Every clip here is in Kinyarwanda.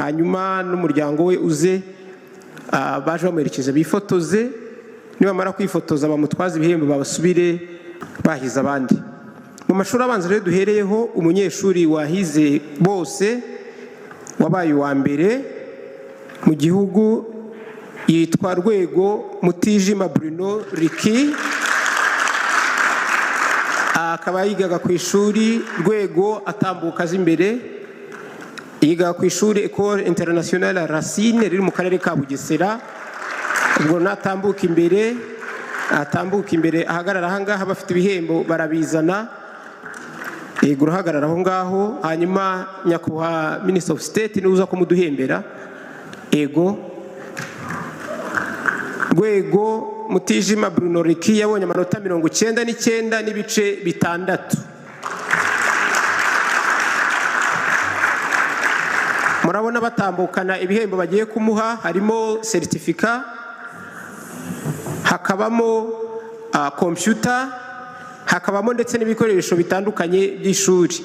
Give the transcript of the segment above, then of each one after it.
Hanyuma n'umuryango we uze, baje bamuherekeza bifotoze. Nibamara kwifotoza bamutwaze ibihembo, babasubire bahize abandi. Mu mashuri abanza rero duhereyeho umunyeshuri wahize bose, wabaye uwa mbere mu gihugu, yitwa Rwego Mutijima Bruno Riki, akaba yigaga ku ishuri Rwego, atambuka aza imbere. Yigaga ku ishuri Ecole Internationale Racine riri mu karere ka Bugesera. Ubwo natambuka imbere, atambuka imbere, ahagarara aha ngaha, bafite ibihembo barabizana. Yego, urahagarara aho ngaho, hanyuma nyakubahwa Minister of State niwe uza kumuduhembera. Ego, Rwego Mutijima Bruno Riki yabonye amanota 99.6. Murabona batambukana ibihembo bagiye kumuha, harimo seritifika, hakabamo computer, hakabamo ndetse n'ibikoresho bitandukanye by'ishuri.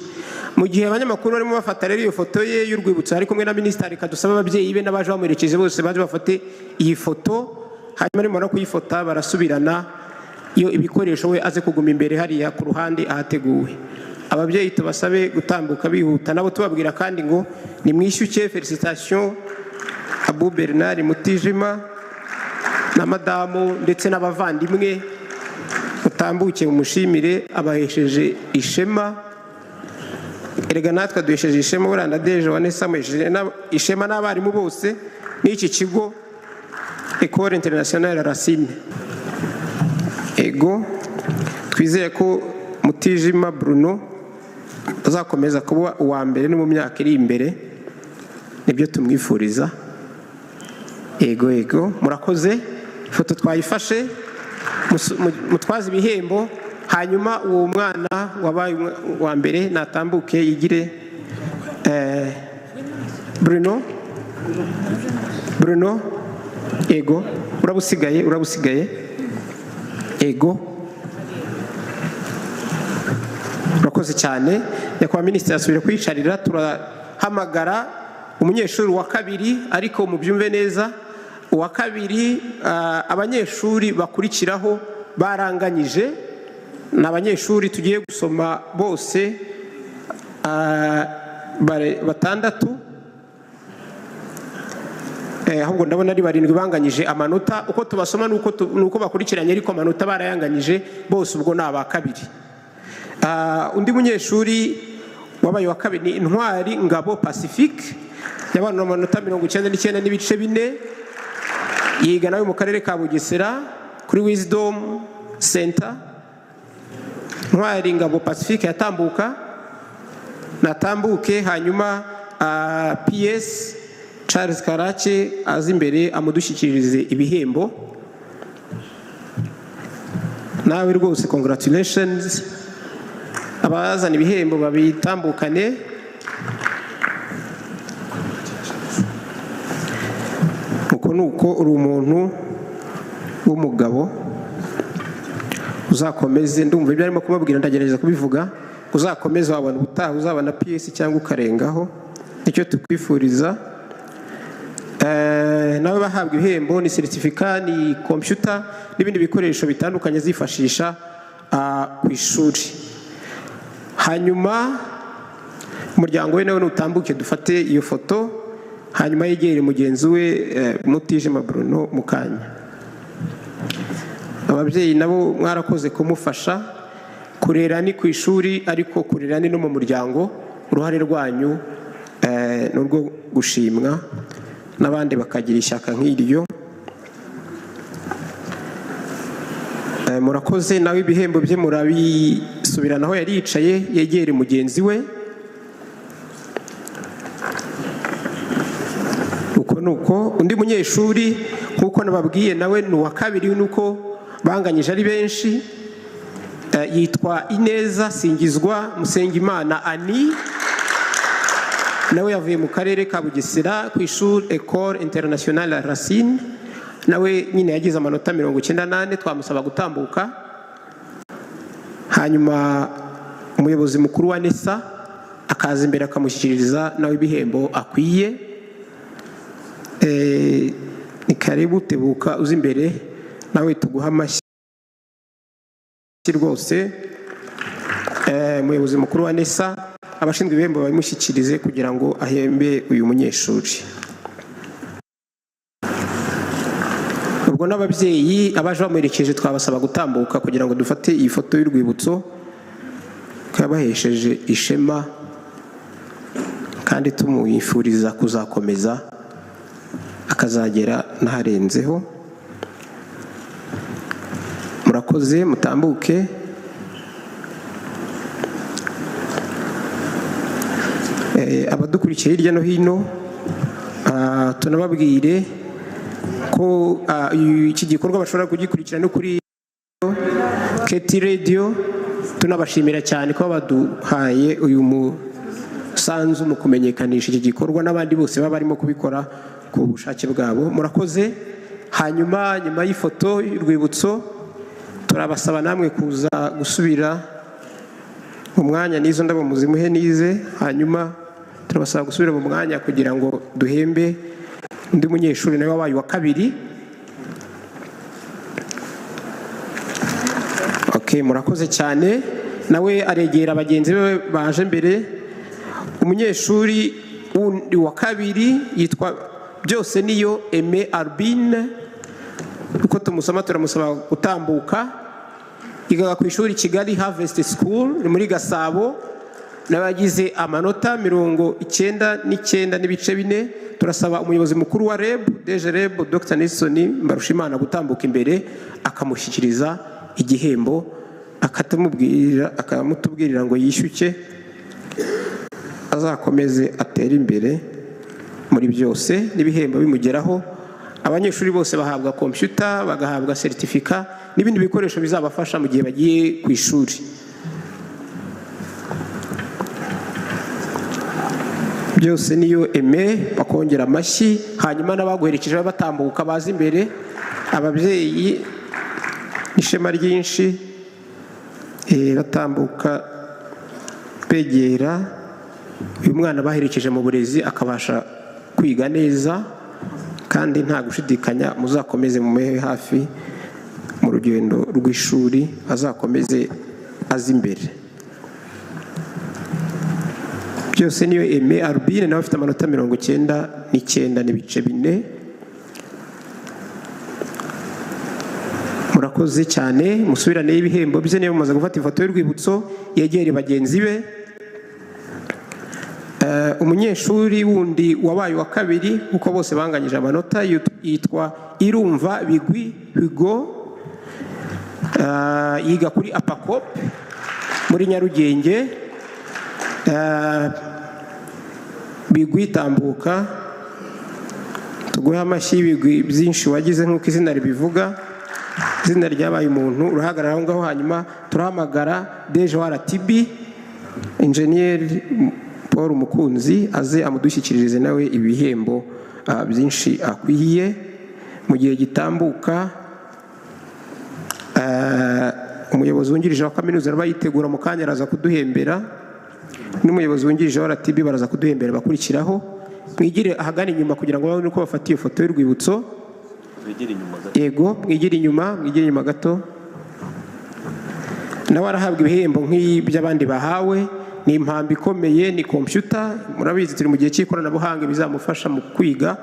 Mu gihe abanyamakuru barimo bafata rero iyo foto ye y'urwibutso ari kumwe na minisitiri, reka dusabe ababyeyi be n'abaje bamuherekeje bose baje bafate iyi foto. Hanyuma nimara kuyifota barasubirana iyo ibikoresho, we aze kuguma imbere hariya ku ruhande ahateguwe. Ababyeyi tubasabe gutambuka bihuta, nabo tubabwira kandi ngo nimwishyuke. Félicitations Abu Bernard Mutijima na madamu ndetse n'abavandimwe, mutambuke mumushimire, abahesheje ishema. Erega natwe duhesheje ishema, buriya na Deje wa Nesa amuhesheje ishema n'abarimu bose n'iki kigo Ecole Internationale Racine. Ego, twizeye ko Mutijima Bruno azakomeza kuba uwa mbere no mu myaka iri imbere, nibyo tumwifuriza. Ego ego, murakoze. Ifoto twayifashe, mutwaze ibihembo. Hanyuma uwo mwana wabaye uwa mbere natambuke yigire. Bruno, Bruno, ego, urabusigaye, urabusigaye. Ego, urakoze cyane. Nyakubahwa minisitiri asubire kwicarira. Turahamagara umunyeshuri wa kabiri, ariko mubyumve neza, uwa kabiri, abanyeshuri bakurikiraho baranganyije. Ni abanyeshuri tugiye gusoma bose batandatu, ahubwo ndabona ari barindwi banganyije amanota. Uko tubasoma nuko bakurikiranye, ariko amanota barayanganyije bose, ubwo ni aba kabiri. Undi munyeshuri wabaye wa kabiri ni Intwari Ngabo Pacifique, yabonye amanota 99.4, yiga nawe mu karere ka Bugesera kuri Wisdom Center. Ntwari Ngabo Pacifique yatambuka, natambuke, hanyuma PS Charles Karake aza imbere amudushyikirize ibihembo. Nawe rwose congratulations. Abazana ibihembo babitambukane. Uko nuko uri umuntu w'umugabo, uzakomeze. Ndumva ibyo arimo kubabwira, ndagerageza kubivuga. Uzakomeze, wabona ubutaha uzabona PS cyangwa ukarengaho, nicyo tukwifuriza. Nawe bahabwa ibihembo ni seritifika, ni computer n'ibindi bikoresho bitandukanye zifashisha ku ishuri. Hanyuma umuryango we nawe nutambuke dufate iyo foto, hanyuma yegere mugenzi we Mutijima Bruno mukanya. Ababyeyi nabo mwarakoze kumufasha. Kurera ni ku ishuri, ariko kurera ni no mu muryango. Uruhare rwanyu ni urwo gushimwa, n'abandi bakagira ishyaka nk'iryo. Murakoze. Nawe ibihembo bye murabisubirana aho yari yicaye, yegere mugenzi we. Uko nuko undi munyeshuri nk'uko nababwiye nawe ni uwa kabiri, nuko banganyije ari benshi, yitwa Ineza Singizwa Musengimana Ani, nawe yavuye mu karere ka Bugesera ku ishuri Ecole Internationale Racine. Nawe nyine yagize amanota 94, twamusaba gutambuka. Hanyuma umuyobozi mukuru wa NESA akaza imbere akamushyikiriza nawe ibihembo akwiye. Ni karibu, tebuka uzi imbere nawe tuguha amashyi rwose. Umuyobozi mukuru wa NESA, abashinzwe ibihembo babimushyikirize kugira ngo ahembe uyu munyeshuri. Ubwo n'ababyeyi abaje bamuherekeje twabasaba gutambuka kugira ngo dufate iyi foto y'urwibutso kabahesheje ishema, kandi tumwifuriza kuzakomeza akazagera n'aharenzeho. Murakoze, mutambuke. Abadukurikiye hirya no hino, tunababwire ko iki gikorwa bashobora kugikurikira no kuri KT Radio. Tunabashimira cyane ko baduhaye uyu musanzu mu kumenyekanisha iki gikorwa n'abandi bose baba barimo kubikora ku bushake bwabo. Murakoze. Hanyuma nyuma y'ifoto y'urwibutso turabasaba namwe kuza gusubira mu mwanya n'izo ndabo muzimuhe nize. Hanyuma turabasaba gusubira mu mwanya kugira ngo duhembe undi munyeshuri nawe wabaye wa kabiri. Okay, murakoze cyane. Nawe aregera bagenzi be baje mbere. Umunyeshuri wa kabiri yitwa Byose niyo Aime Albine. Uko tumusoma turamusaba gutambuka. Yigaga ku ishuri Kigali Harvest School ni muri Gasabo, n'abagize amanota 99.4. Turasaba umuyobozi mukuru wa REB, DG REB, Dr Nelson Mbarushimana gutambuka imbere akamushyikiriza igihembo, akamutubwirira ngo yishyuke azakomeze atere imbere muri byose n'ibihembo bimugeraho. Abanyeshuri bose bahabwa computer, bagahabwa certificate n'ibindi bikoresho bizabafasha mu gihe bagiye ku ishuri. Byose niyo Aime, bakongera amashyi. Hanyuma n'abaguherekeje batambuka baza imbere, ababyeyi ishema ryinshi batambuka begera uyu mwana baherekeje mu burezi akabasha kwiga neza, kandi nta gushidikanya muzakomeze mumuhe hafi mu rugendo rw'ishuri, azakomeze azi imbere. Byose niyo Aime Albine nawe afite amanota 99.4. Murakoze cyane, musubirane ibihembo bye. Niba mumaze gufata ifoto y'urwibutso yegere bagenzi be. Umunyeshuri wundi wabaye wa kabiri uko bose banganyije amanota yitwa Irumva Bigwi Hugo. Yiga kuri Apacop muri Nyarugenge. Bigwi tambuka tuguhe amashyi y'ibigwi byinshi wagize nk'uko izina ribivuga. Izina ryabaye umuntu urahagarara aho ngaho. Hanyuma turahamagara DG wa RTB Engineer Paul Mukunzi aze amudushyikiririze nawe ibihembo byinshi akwiye. Mu gihe gitambuka umuyobozi wungirije wa kaminuza araba yitegura mu kanya araza kuduhembera, n'umuyobozi wungirije wa RTB baraza kuduhembera bakurikiraho. Mwigire ahagana inyuma kugira ngo babone uko bafata iyo foto y'urwibutso. Yego, mwigire inyuma, mwigire inyuma gato. Nawe arahabwa ibihembo nk'iby'abandi bahawe. Ni impambi ikomeye, ni computer. Murabizi turi mu gihe cy'ikoranabuhanga bizamufasha mu kwiga.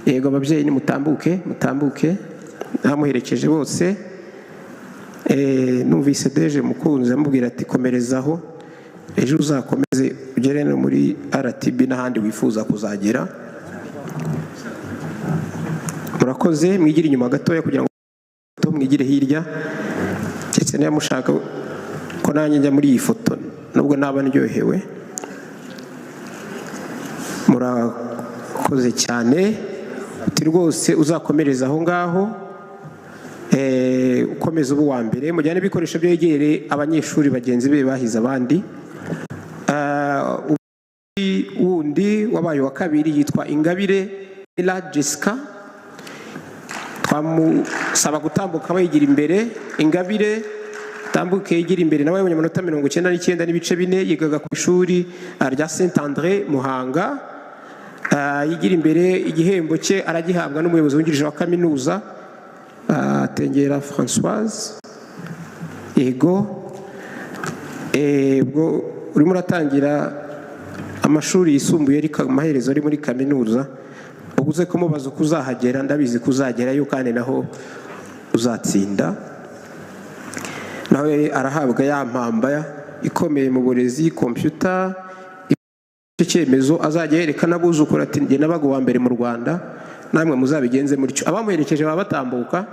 Yego ababyeyi nimutambuke, mutambuke amuherekeje bose. Numvise DG Mukunzi amubwira ati komerezaho, ejo uzakomeze ugere no muri RTB n'ahandi wifuza kuzagera. Murakoze, mwigire inyuma gatoya kugira ngo mwigire hirya, ndetse niba mushaka ko nanjye njya muri iyi foto nubwo naba ndyohewe. Murakoze cyane, uti rwose uzakomereza aho ngaho, ukomeza ubu wa mbere, mujyane ibikoresho byegere abanyeshuri bagenzi be bahize abandi. Wundi wabaye wa kabiri yitwa Ingabire Ella Jessica. Twamusaba gutambuka bayigira imbere. Ingabire tambuke yigira imbere, nawe yabonye amanota 99.4. Yigaga ku ishuri rya Saint Andre Muhanga. Yigira imbere, igihembo cye aragihabwa n'umuyobozi wungirije wa kaminuza, Tengera Françoise. Yego, ubwo urimo uratangira amashuri yisumbuye ariko amaherezo ari muri kaminuza, uguze kumubaza uko uzahagera, ndabizi ko uzagerayo kandi naho uzatsinda. Nawe arahabwa ya mpamba ikomeye mu burezi, kompiyuta. Icyo cyemezo azajya yereka n'abuzukuru ati njye nabaga uwa mbere mu Rwanda, namwe muzabigenze mutyo. Abamuherekeje baba batambuka.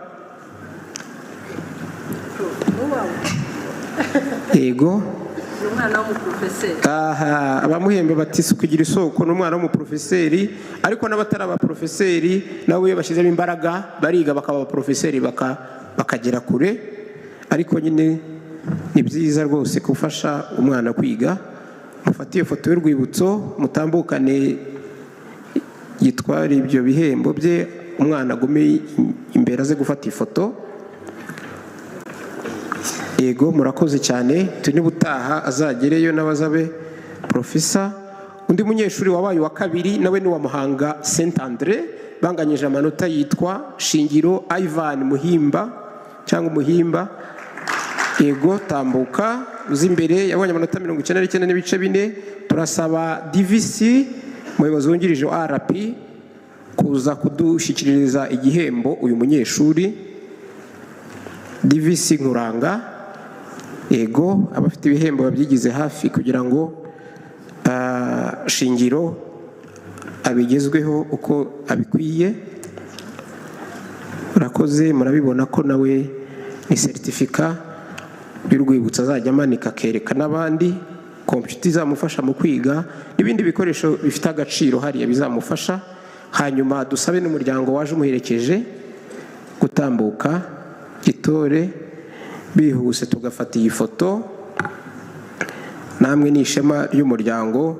Yego, aha abamuhemba bati si kugira isoko, ni umwana w'umuprofeseri, ariko n'abatari abaprofeseri nabo iyo bashyizemo imbaraga bariga bakaba abaprofeseri bakagera kure. Ariko nyine ni byiza rwose gufasha umwana kwiga. Mufate iyo foto y'urwibutso, mutambukane yitware ibyo bihembo bye, umwana agume imbere aze gufata ifoto. Yego, murakoze cyane. Turi n'ubutaha azagereyo n'abazabe profesa. Undi munyeshuri wabaye wa kabiri nawe ni wa Muhanga Saint Andre, banganyije amanota, yitwa Shingiro Ivan Muhimba cyangwa Muhimba. Yego, tambuka uzi imbere, yabonye amanota 99.4. Turasaba DVC, umuyobozi wungirije wa RP, kuza kudushyikiriza igihembo uyu munyeshuri. DVC Nkuranga. Yego, abafite ibihembo babyigize hafi kugira ngo Shingiro abigezweho uko abikwiye. Murakoze, murabibona ko nawe ni seritifika y'urwibutso azajya amanika akereka n'abandi, kompiyuta izamufasha mu kwiga n'ibindi bikoresho bifite agaciro hariya bizamufasha. Hanyuma dusabe n'umuryango waje umuherekeje gutambuka gitore bihuse, tugafata iyi foto. Namwe ni ishema ry'umuryango,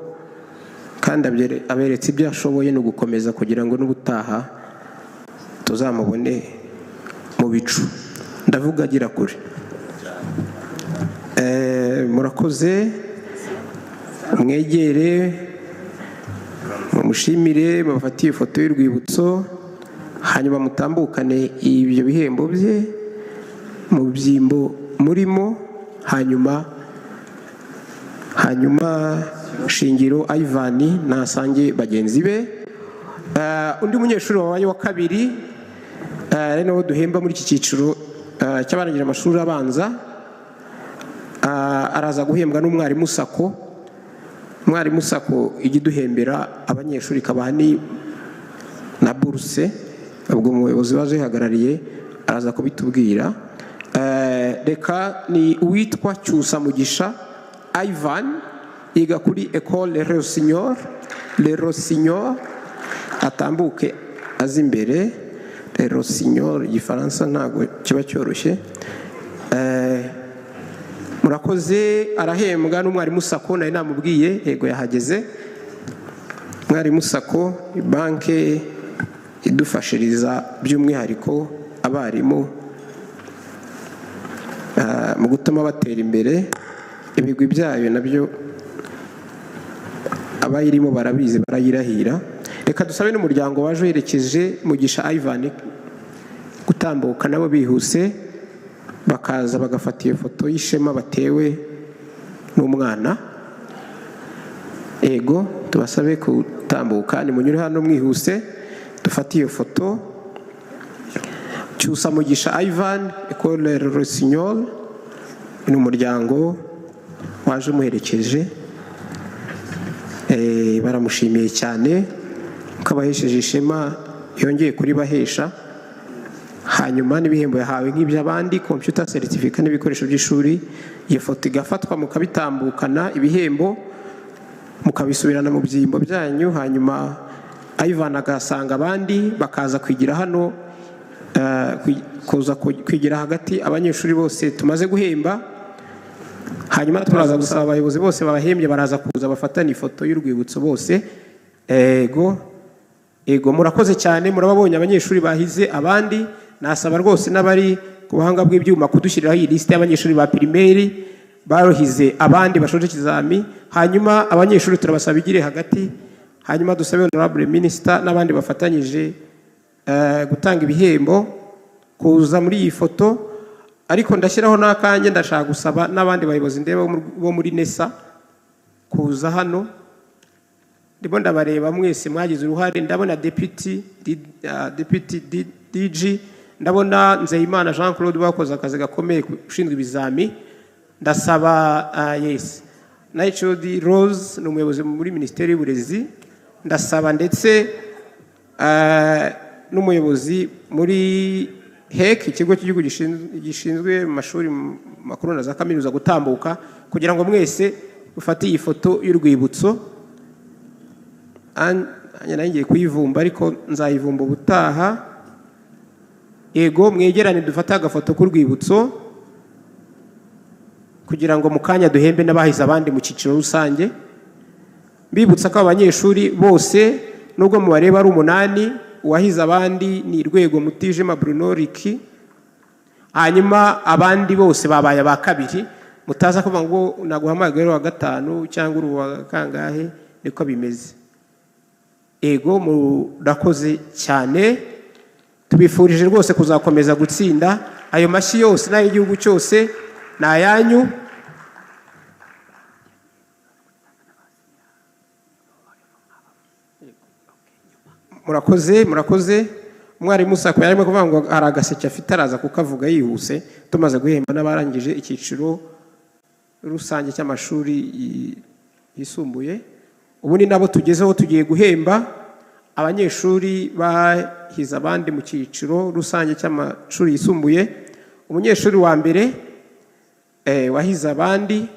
kandi aberetse ibyo ashoboye no gukomeza kugira ngo n'ubutaha tuzamubone mu bicu. Ndavuga agira kure. Murakoze, mwegere mumushimire, bafatiye ifoto y'urwibutso, hanyuma mutambukane ibyo bihembo bye mu byimbo murimo. Hanyuma Shingiro Ivan nasange bagenzi be. Undi munyeshuri wabaye wa kabiri, ari nawe duhemba muri iki cyiciro cy'abarangije amashuri abanza, araza guhembwa n'umwarimu Sako. Umwarimu Sako ijya iduhembera abanyeshuri ikabaha na buruse, ubwo umuyobozi waje uhagarariye araza kubitubwira. Reka ni uwitwa Cyusa Mugisha Ivan, yiga kuri Ecole Rossignol. Le Rossignol, atambuke aza imbere. Le Rossignol, igifaransa ntabwo kiba cyoroshye. Murakoze, arahembwa n'umwarimu Sako, nari namubwiye, yego yahageze. Mwarimu Sako, banke idufashiriza by'umwihariko abarimu mu gutuma batera imbere, ibigwi byayo nabyo abayirimo barabizi, barayirahira. Reka dusabe n'umuryango waje uherekeje Mugisha Ivan gutambuka nabo bihuse, bakaza bagafata iyo foto y'ishema batewe n'umwana. Ego, tubasabe gutambuka, nimunyure hano mwihuse dufate iyo foto. Cyusa Mugisha Ivan, Ecole Rossignol, ni umuryango waje umuherekeje. Baramushimiye cyane ko abahesheje ishema, yongeye kuribahesha. Hanyuma n'ibihembo yahawe nk'iby'abandi, computer certificate n'ibikoresho by'ishuri. Iyo foto igafatwa mukabitambukana, ibihembo mukabisubirana mu byimbo byanyu. Hanyuma Ivan agasanga abandi bakaza kwigira hano, kuza kwigira hagati abanyeshuri bose tumaze guhemba. Hanyuma turaza gusaba abayobozi bose babahembye baraza kuza bafatana ifoto y'urwibutso bose. Ego, ego, murakoze cyane, murababonye abanyeshuri bahize abandi. Nasaba rwose n'abari ku buhanga bw'ibyuma kudushyiriraho iyi lisite y'abanyeshuri ba primaire baruhize abandi bashoje ikizami. Hanyuma abanyeshuri turabasaba igire hagati. Hanyuma dusabe honorable minister n'abandi bafatanyije gutanga ibihembo kuza muri iyi foto. Ariko ndashyiraho n'akanjye, ndashaka gusaba n'abandi bayobozi ndeba bo muri NESA kuza hano. Ndimo ndabareba mwese mwagize uruhare. Ndabona deputy DG, ndabona Nzeyimana Jean Claude bakoze akazi gakomeye ushinzwe ibizami. Ndasaba yes, na HOD Rose ni umuyobozi muri Minisiteri y'Uburezi. Ndasaba ndetse n'umuyobozi muri HEC, ikigo cy'igihugu gishinzwe mu mashuri makuru na za kaminuza, gutambuka kugira ngo mwese mufate iyi foto y'urwibutso. Nanjye ngiye kuyivumba, ariko nzayivumba ubutaha. Yego, mwegerane dufate agafoto k'urwibutso kugira ngo mu kanya duhembe n'abahize abandi mu cyiciro rusange. Mbibutsa ko abanyeshuri bose, nubwo mubareba ari umunani, uwahize abandi ni Rwego Mutijima Bruno Riki, hanyuma abandi bose babaye aba kabiri. Mutaza kuvuga ngo naguhamagaye wa gatanu cyangwa uri uwa kangahe, niko bimeze. Ego, murakoze cyane, tubifurije rwose kuzakomeza gutsinda. Ayo mashyi yose n'ay'igihugu cyose ni ayanyu. Murakoze, murakoze. Umwarimu Sako yarimo kuvuga ngo hari agaseke afite, araza kukavuga yihuse tumaze guhemba n'abarangije icyiciro rusange cy'amashuri yisumbuye. Ubu ni nabo tugezeho, tugiye guhemba abanyeshuri bahize abandi mu cyiciro rusange cy'amashuri yisumbuye. Umunyeshuri wa mbere wahize abandi,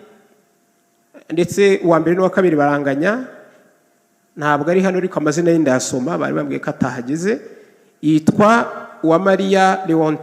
ndetse uwa mbere n'uwa kabiri baranganya, ntabwo ari hano ariko amazina ye ndayasoma, bari bambwiye ko atahageze. Yitwa Uwamariya Leontine.